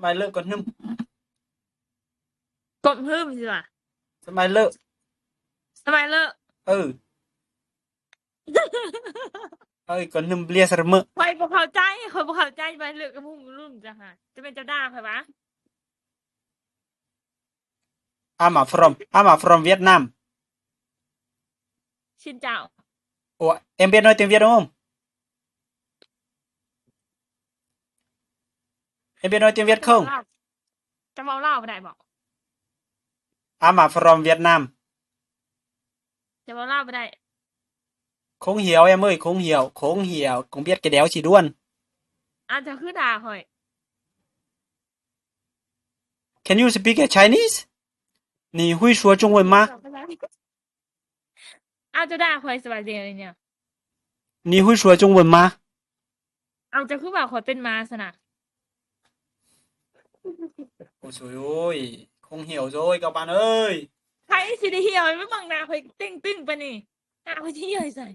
ໄປເລີກກ່ອນໜຶ່ງ ກົບຫຶມຊິວ່າ ສະໄໝເລີ ສະໄໝເລີ ເອີ ເອີ ກ່ອນໜຶ່ງເບຍສະເໝີ ຂ້ອຍບໍ່ເຂົ້າໃຈ ຂ້ອຍບໍ່ເຂົ້າໃຈ ສະໄໝເລີກກັບຫຸມລຸມຈັ່ງຫາ ຈະແມ່ນເຈົ້າດ່າຂ້ອຍຫວາ? I'm from, I'm from Vietnam. Xin chào. Ủa, em biết nói tiếng Việt đúng không? Em biết nói tiếng Việt không? ເຈົ້າເວົ້າລາວ ເຈົ້າເວົ້າລາວບໍ່ໄດ້ບໍ່? I'm from Vietnam. ເຈົ້າເວົ້າລາວບໍ່ໄດ້? Không hiểu em ơi, không hiểu, không hiểu, không biết cái đéo gì luôn. ອ້າວ ເຈົ້າຄືດ່າຂ້ອຍ? Can you speak a Chinese? 你会说中文吗? ອ້າວ ເຈົ້າດ່າຂ້ອຍສະບາຍດີນີ້? 你会说中文吗? ອ້າວ ເຈົ້າຄືວ່າຂ້ອຍເປັນໝາຊັ້ນນະ? ໂອ້ຍ ຄົງຫ່ຽວໂອ້ຍ ກັບບ້ານເອີຍ ໃຜຊິໄດ້ຫ່ຽວ ມາເບິ່ງໜ້າຂ້ອຍເຕັງຕຶງປານນີ້ ໜ້າຂ້ອຍຊິຫ່ຽວໃສ່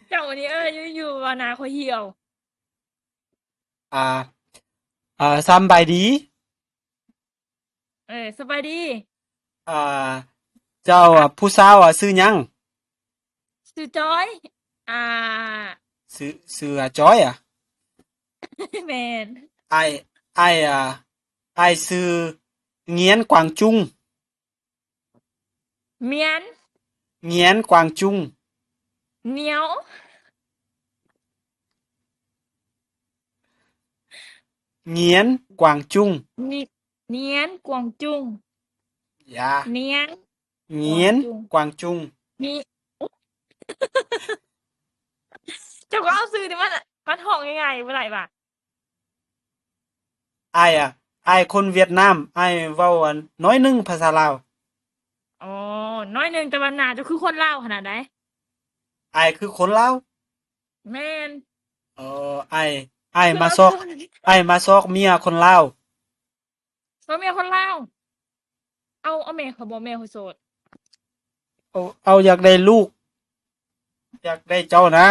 ເຈົ້ານີ້ ເອີ ຢູ່ໆ ວ່າໜ້າຂ້ອຍຫ່ຽວ ອ່າ ອ່າ ສຳບາຍດີ. ເອີ ສະບາຍດີ. ອ່າ ເຈົ້າ ອ່າ ຜູ້ສາວ ອ່າ ຊື່ຫຍັງ? ຊື່ຈອຍ. ອ່າ ຊື່ ຊື່ ອ່າ ຈອຍ ອ່າ? ແມ່ນ. ອ້າຍ ອ້າຍ ອ່າ ອ້າຍຊື່ງຽນກວາງຈຸງ. ງຽນ ງຽນກວາງຈຸງ. ໜຽວ ງຽນກວາງຈຸງ. ງຽນກວາງຈຸງ. ຢ່າ ງຽນ ງຽນກວາງຈຸງ. ເຈົ້າກໍເອົາຊື່ທີ່ມັນ ມັນຮ້ອງງ່າຍໆ ບໍ່ໄດ້ຫວາ? ອ້າຍ ອ້າຍຄົນຫວຽດນາມ ອ້າຍເວົ້າໜ້ອຍໜຶ່ງພາສາລາວ. ອໍ ໜ້ອຍໜຶ່ງ ແຕ່ວ່າໜ້າເຈົ້າຄືຄົນລາວຂະໜາດໃດ? ອ້າຍຄືຄົນລາວ? ແມ່ນ. ອໍ ອ້າຍ ອ້າຍມາຊອກ ອ້າຍມາຊອກເມຍຄົນລາວ. ຊອກເມຍຄົນລາວ. ເອົາ ເອົາແມ່ຂ້ອຍບໍ່ ແມ່ຂ້ອຍໂສດ. ເອົາ ເອົາ ຢາກໄດ້ລູກ ຢາກໄດ້ເຈົ້ານະ.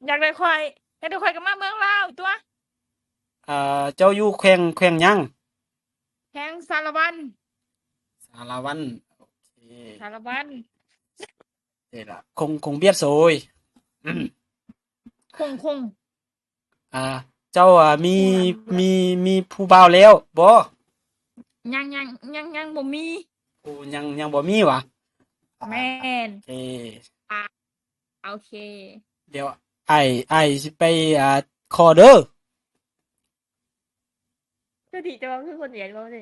ຢາກໄດ້ຂ້ອຍ ຢາກໄດ້ຂ້ອຍກໍມາເມືອງລາວຕົວະ. ເຈົ້າຢູ່ແຂວງ ແຂວງຫຍັງ? ແຂວງສາລະວັນ. ສາລະວັນ ໂອເຄ ສາລະວັນ. ເອີລະ ຄົງ ຄົງບຽດໂສຍ. ຄົງ ຄົງ. ອ່າ ເຈົ້າ ອ່າ ມີ ມີ ມີຜູ້ບ່າວແລ້ວບໍ່? ຍັງ ຍັງ ຍັງ ຍັງບໍ່ມີ. ໂອ້ ຍັງ ຍັງບໍ່ມີຫວາ? ແມ່ນ. ໂອເຄ ອ່າ ໂອເຄ ດຽວອ້າຍ ອ້າຍຊິໄປ ອ່າ ຂໍເດີ. ເຈົ້າດີ ເຈົ້າເວົ້າຄືຄົນຫວຽດເວົ້າເດ້.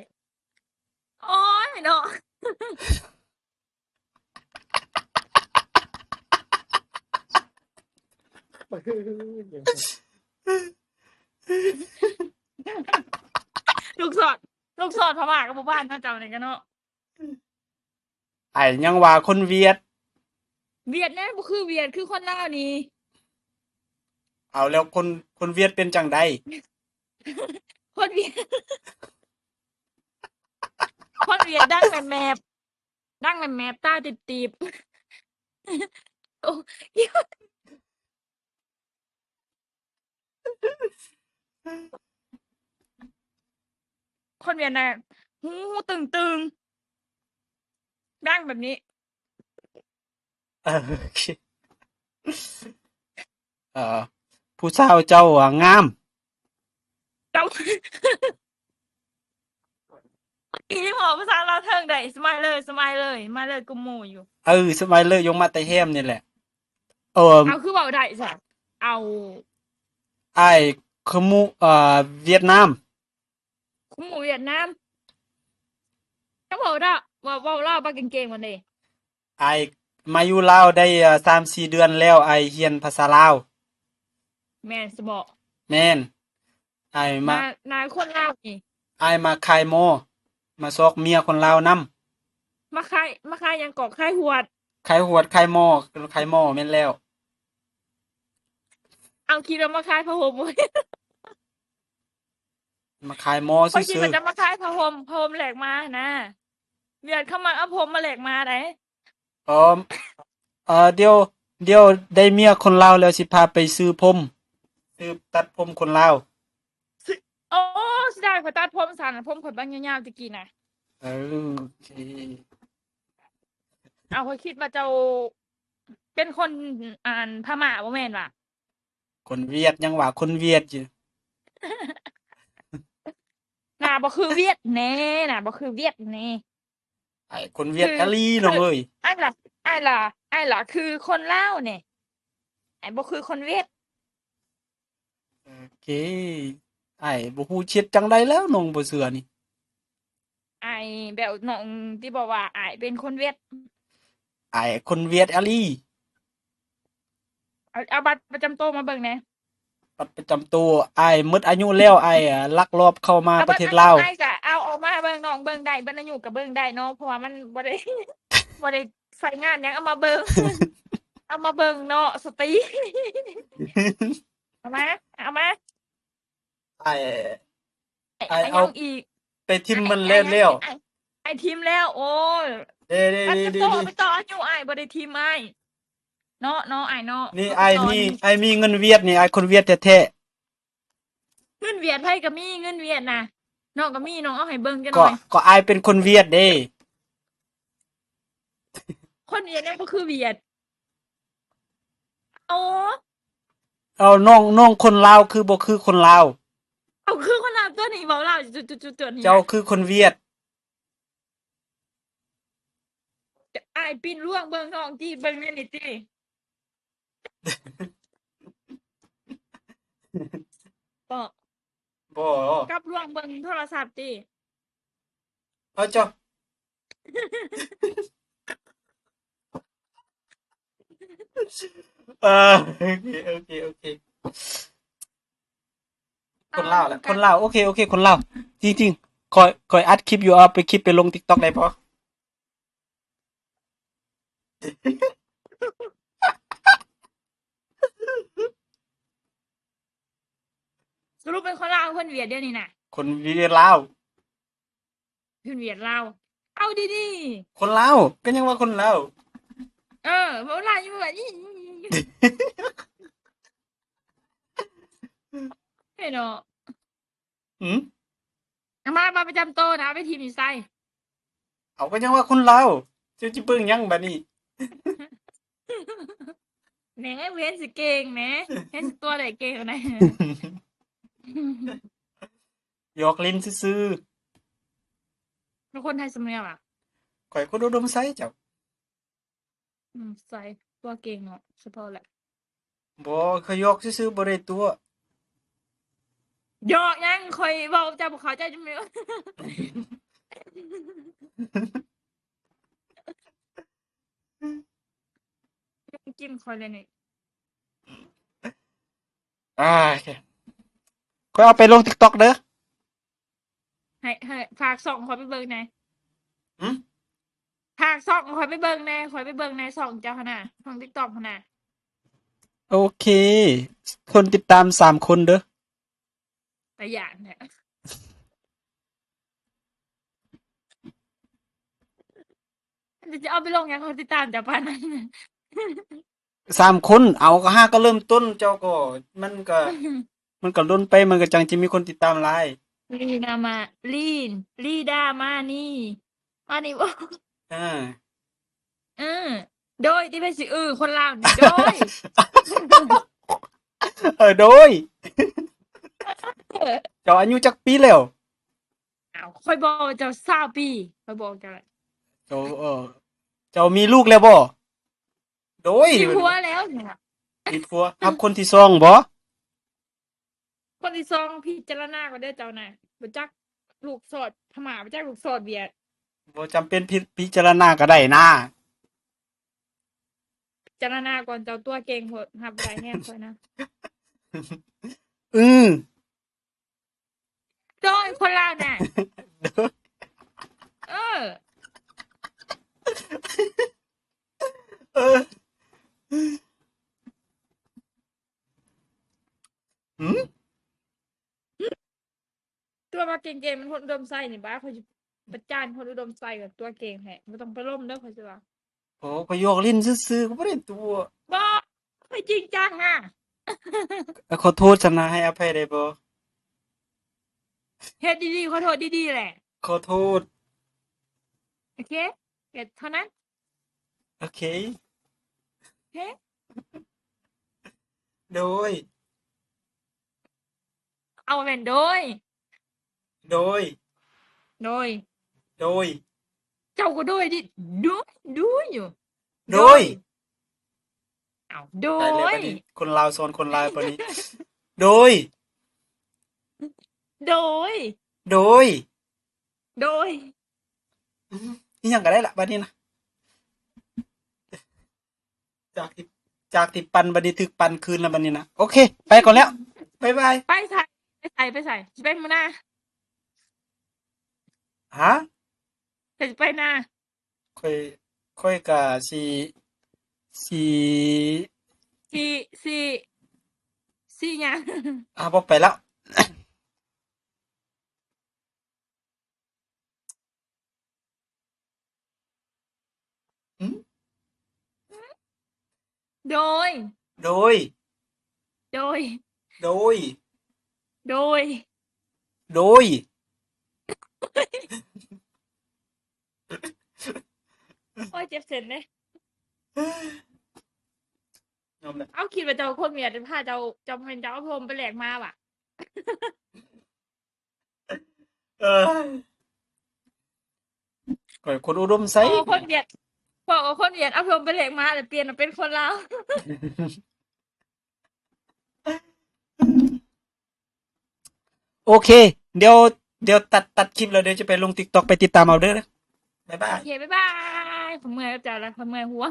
ໂອ້ຍເນາະ. ລູກສອດ ລູກສອດພະມ້າກັບຜູ້ບ້ານເນາະ ເຈົ້ານີ້ກະເນາະ. ອ້າຍຍັງວ່າຄົນຫວຽດ ຫວຽດແນ່ ບໍ່ຄືຫວຽດ ຄືຄົນລາວນີ້. ເອົາແລ້ວຄົນ ຄົນຫວຽດເປັນຈັ່ງໃດ? ຄົນຫວຽດ ຄົນຫວຽດດັງແມບໆ ດັງແມບໆ ຕາຕີບໆ ໂອ້ ຄົນຫວຽດນາມ ຫູ ຫູຕຶງໆ ດັງແບບນີ້. ເອີ ໂອເຄ ເອີ ຜູ້ສາວເຈົ້າ ອ່າ ງາມ. ເຈົ້າ ອີ່ຫຼີ ເວົ້າພາສາລາວເທິງໄດ້ ສະໄໝເລີຍ ສະໄໝເລີຍ ສະໄໝເລີຍກວ່າໝູ່ຢູ່. ເອີ ສະໄໝເລີຍ ຍົກມາແຕ່ແຮມນີ້ແຫຼະ. ເອີ ເອົາ ຄືເວົ້າໄດ້ຊະ? ເອົາ ອ້າຍ ຄືໝູ່ ເອີ ຫວຽດນາມ. ຄູໝູ່ຫວຽດນາມ ເຈົ້າເວົ້າລາວ ເວົ້າ ເວົ້າລາວປາກເກັ່ງໆ ມັນເດ້. ອ້າຍມາຢູ່ລາວໄດ້ ເອີ ສາມສີ່ເດືອນແລ້ວ ອ້າຍຮຽນພາສາລາວ. ແມ່ນຊະບໍ? ແມ່ນ. ອ້າຍມາ ນາ ນາຄົນລາວນີ້ ອ້າຍມາຂາຍໝໍ້ ມາຊອກເມຍຄົນລາວນຳ. ມາຂາຍ ມາຂາຍຫຍັງເກາະ? ຂາຍຫວດ? ຂາຍຫວດ ຂາຍໝໍ້ ຂາຍໝໍ້ ແມ່ນແລ້ວ. ເອົາ ຄິດວ່າມາຂາຍຜ້າຫົ່ມ. ມາຂາຍໝໍ້ຊື່ໆ. ຂ້ອຍຄິດວ່າຈະມາຂາຍຜ້າຫົ່ມ ຜ້າຫົ່ມແລກມາຫັ້ນນະ. ຫວຽດເຂົາມັກເອົາຜົມມາແລກມາໃດ໋. ອໍ ເອີ ດຽວ ດຽວໄດ້ເມຍຄົນລາວແລ້ວ ຊິພາໄປຊື້ຜົມ ຊື້ຕັດຜົມຄົນລາວ. ໂອ້ ເສຍດາຍ ຂ້ອຍຕັດຜົມສັ້ນ ຜົມຂ້ອຍບາງຍາວໆແຕ່ກີ້ນະ. ເອີ ໂອເຄ. ເອົາ ຂ້ອຍຄິດວ່າເຈົ້າເປັນຄົນ ອັນ ພະມ້າບໍ່ແມ່ນຫວາ? ຄົນຫວຽດ ຍັງວ່າຄົນຫວຽດຢູ່. ໜ້າບໍ່ຄືຫວຽດແນ່ ໜ້າບໍ່ຄືຫວຽດແນ່. ອ້າຍຄົນຫວຽດ ຄື ອີ່ຫຼີນ້ອງເອີຍ. ອ້າຍລະ ອ້າຍລະ ອ້າຍລະຄືຄົນລາວແນ່ ອ້າຍບໍ່ຄືຄົນຫວຽດ. ໂອເຄ ອ້າຍບໍ່ຮູ້ຊິເຮັດຈັ່ງໃດແລ້ວ ນ້ອງບໍ່ເຊື່ອນີ້. ອ້າຍແບບນ້ອງທີ່ບອກວ່າອ້າຍເປັນຄົນຫວຽດ. ອ້າຍຄົນຫວຽດອີ່ຫຼີ. ເອົາ ເອົາບັດປະຈຳໂຕມາເບິ່ງແດ່. ບັດປະຈຳໂຕ ອ້າຍໝົດອາຍຸແລ້ວ ອ້າຍ ອາ ລັກລອບເຂົ້າມາປະເທດລາວ. ເອົາບັດອາຍຸ ອ້າຍກະເອົາອອກມາເບິ່ງ ນ້ອງເບິ່ງໄດ້ ບັດອາຍຸກະເບິ່ງໄດ້ເນາະ ເພາະວ່າມັນບໍ່ໄດ້ ບໍ່ໄດ້ໃຊ້ງານຫຍັງ ເອົາມາເບິ່ງ ເອົາມາເບິ່ງເນາະ ສະຕີ. ເອົາມາ ເອົາມາ. ອ້າຍ ອ້າຍ ອ້າຍ ອ້າຍເອົາຫຍັງອີກ? ໄປຖິ້ມມັນແລ້ວ ອ້າຍ ອ້າຍ ອ້າຍຖິ້ມແລ້ວ. ໂອ້ຍ ເດ້ໆໆໆ ຕັດຕໍ່ ຕັດຕໍ່ອາຍຸ ອ້າຍບໍ່ໄດ້ຖິ້ມອ້າຍເນາະ ເນາະ ອ້າຍເນາະ. ນີ້ ຕັດຕໍ່ ອ້າຍມີ ນີ້ ອ້າຍມີເງິນຫວຽດນີ້ ອ້າຍຄົນຫວຽດແທ້ໆ. ເງິນຫວຽດໃຜກະມີ ເງິນຫວຽດນະ ນ້ອງກະມີ ນ້ອງເອົາໃຫ້ເບິ່ງຈັກໜ້ອຍ. ກະ ກະອ້າຍເປັນຄົນຫວຽດເດ້. ຄົນຫວຽດຍັງບໍ່ຄືຫວຽດ. ໂອ້ ເອົາ ນ້ອງ ນ້ອງຄົນລາວຄືບໍ່ຄືຄົນລາວ? ເອົາ ຄືຄົນລາວຕົວະນີ້ ເວົ້າລາວຈຸດໆ ຕົວະນີ້. ເຈົ້າຄືຄົນຫວຽດ. ອ້າຍປິ່ນລ່ວງເບິ່ງນ້ອງຕິ ເບິ່ງແນວນີ້ຕິ. ບໍ່ ບໍ່ ກັບລ່ວງເບິ່ງໂທລະສັບຕິ. ເອົາເຈົ້າ ເອີ ໂອເຄ ໂອເຄ ໂອເຄ. ຄົນລາວແຫຼະ ເອົາ ຄົນລາວ. ໂອເຄ ໂອເຄ ຄົນລາວ. ຈິງໆ ຂ້ອຍ ຂ້ອຍອັດຄລິບຢູ່ ເອົາໄປຄລິບໄປລົງຕິກຕັອກໄດ້ບໍ່? ສະຫຼຸບເປັນຄົນລາວ ຄົນຫວຽດດຽວນີ້ນະ? ຄົນຫວຽດລາວ. ເປັນຫວຽດລາວ. ເອົາດີໆ. ຄົນລາວ ກະຍັງວ່າຄົນລາວ. ເອີ ເວົ້າລາວຢູ່ວ່າ ເອີເນາະ. ຫືມ? ເອົາມາ ບັດປະຈຳໂຕນະ ເອົາໄປຖິ້ມຢູ່ໃສ? ເອົາ ກະຍັງວ່າຄົນລາວ ເຈົ້າຊິເບິ່ງຫຍັງບາດນີ້? ແໜ ເຫັນຊິເກັ່ງແໜ ເຫັນຊິຕົວະໄດ້ເກັ່ງປານໃດ. ຫຍອກຫຼິ້ນຊື່ໆ. ເປັນຄົນໄທສຳເນຍຫວາ? ຂ້ອຍຄົນອຸດົມໄຊເຈົ້າ. ອືມ ໃສ ຕົວະເກັ່ງເນາະ ສະເພາະແຫຼະ. ບໍ່ ຂ້ອຍຫຍອກຊື່ໆ ບໍ່ໄດ້ຕົວະ. ຫຍອກຫຍັງ? ຂ້ອຍເວົ້າເຈົ້າບໍ່ເຂົ້າໃຈ. ຈັ່ງແມ່ນ ກິນຂ້ອຍແລ້ວນີ້. ອ່າ ໂອເຄ ຂ້ອຍເອົາໄປລົງຕິກຕັອກເດີ. ໃຫ້ ໃຫ້ ຝາກຊ່ອງຂ້ອຍໄປເບິ່ງແດ່. ຫື? ຝາກຊ່ອງຂ້ອຍໄປເບິ່ງແດ່ ຂ້ອຍໄປເບິ່ງໃນຊ່ອງເຈົ້າຫັ້ນນະ ຊ່ອງຕິກຕັອກຫັ້ນນະ. ໂອເຄ ຄົນຕິດຕາມສາມຄົນເດີ. ຕາຢ້ານແທ້. ຈະເອົາໄປລົງຫຍັງ ຄົນຕິດຕາມເຈົ້າປານນັ້ນ. ສາມຄົນ ເອົາ ກະຫາກະເລີ່ມຕົ້ນ ເຈົ້າກໍ ມັນກະ ມັນກະດົນໄປ ມັນກະຈັ່ງຈະມີຄົນຕິດຕາມຫຼາຍ. ລີນາມາ ລີນ ລີດາມານີ ມານີບໍ່? ເອີ ເອີ ໂດຍ ທີ່ເປັນຊື່ ເອີ ຄົນລາວນີ້ ໂດຍ ເອີ ໂດຍ. ເອີ ເຈົ້າອາຍຸຈັກປີແລ້ວ? ອ້າວ ຂ້ອຍບອກເຈົ້າຊາວປີ ຂ້ອຍບອກເຈົ້າແລ້ວ. ເຈົ້າ ເອີ ເຈົ້າມີລູກແລ້ວບໍ່? ໂດຍ ມີຜົວແລ້ວນີ້ນະ. ມີຜົວ ຮັບຄົນທີສອງບໍ່? ຄົນທີສອງ ພິຈາລະນາກ່ອນເດີເຈົ້ານະ. ບໍ່ຈັກລູກສອດພະມ້າ ບໍ່ຈັກລູກສອດຫວຽດ. ບໍ່ຈຳເປັນ ພິ ພິຈາລະນາກະໄດ້ນາ. ພິຈາລະນາກ່ອນ ເຈົ້າຕົວະເກັ່ງໂພດ ຮັບໄດ້ແຮງຂ້ອຍນະ. ອື. ໂດຍ ຄົນລາວນະ. ໂດຍ ເອີ ເອີ ຫື? ຕົວະວ່າເກັ່ງໆ ມັນຄົນອຸດົມໄຊນີ້ບາ ຂ້ອຍຊິປະຈານຄົນອຸດົມໄຊວ່າຕົວະເກັ່ງແທ້ ບໍ່ຕ້ອງໄປລົມເດີ ຂ້ອຍຊິວ່າ. ໂອ້ ຂ້ອຍຫຍອກຫຼິ້ນຊື່ໆ ຂ້ອຍບໍ່ໄດ້ຕົວະ. ບໍ່ ຂ້ອຍຈິງຈັງນະ. ເອີ ຂໍໂທດຊັ້ນນະ ໃຫ້ອະໄພໄດ້ບໍ່? ເຮັດດີໆ ຂໍໂທດດີໆແຫຼະ. ຂໍໂທດ. ໂອເຄ ເຮັດເທົ່ານັ້ນ. ໂອເຄ. ໂອເຄ. ໂດຍ. ເອົາແມ່ນໂດຍ. ໂດຍ. ໂດຍ. ໂດຍ. ເຈົ້າກໍໂດຍດິ. ໂດຍ ໂດຍຢູ່. ໂດຍ. ໂດຍ. ເອົາ ໂດຍ. ຕາຍແລ້ວບັດນີ້ ຄົນລາວສອນຄົນລາວບັດນີ້. ໂດຍ. ໂດຍ. ໂດຍ. ໂດຍ. ອີ່ຫຍັງກໍໄດ້ລະບັດນີ້ນະ. ຈາກທີ່ ຈາກທີ່ປັ່ນ ບັດນີ້ຖືກປັ່ນຄືນແລ້ວບັດນີ້ນະ. ໂອເຄ ໄປກ່ອນແລ້ວ. ບາຍບາຍ. ໄປໃສ? ໄປໃສ? ໄປໃສ? ຊິໄປເມືອນາ. ຮະ? ເຈົ້າຊິໄປນາ? ຂ້ອຍ ຂ້ອຍກະຊິ ຊິ ຊິ ຊິ ຊິຫຍັງ? ອ່າ ບໍ່ໄປແລ້ວ. ຫຶ? ໂດຍ. ໂດຍ. ໂດຍ. ໂດຍ. ໂດຍ. ໂດຍ. ໂອ້ຍ ເຈັບເສັ້ນເດ້. ຍອມແລ້ວ. ເອົາ ຄິດວ່າເຈົ້າຄົນຫວຽດ ພາເຈົ້າ ເຈົ້າ ແມ່ນເຈົ້າເອົາຜ້າຫົ່ມໄປແລກມາຫວາ? ເອີຍ ຂ້ອຍຄົນອຸດົມໄຊ. ພໍຄົນຫວຽດ ພໍຄົນຫວຽດເອົາຜົມໄປແລກມາ ແລ້ວປ່ຽນມາເປັນຄົນລາວ. ໂອເຄ ດຽວ ດຽວຕັດ ຕັດຄລິບແລ້ວ ດຽວຈະໄປລົງຕິກຕັອກ ໄປຕິດຕາມເອົາເດີ. ບາຍບາຍ. ໂອເຄ ບາຍບາຍ. ຂ້ອຍເມື່ອຍກັບເຈົ້າລະ ຂ້ອຍເມື່ອຍຫົວ.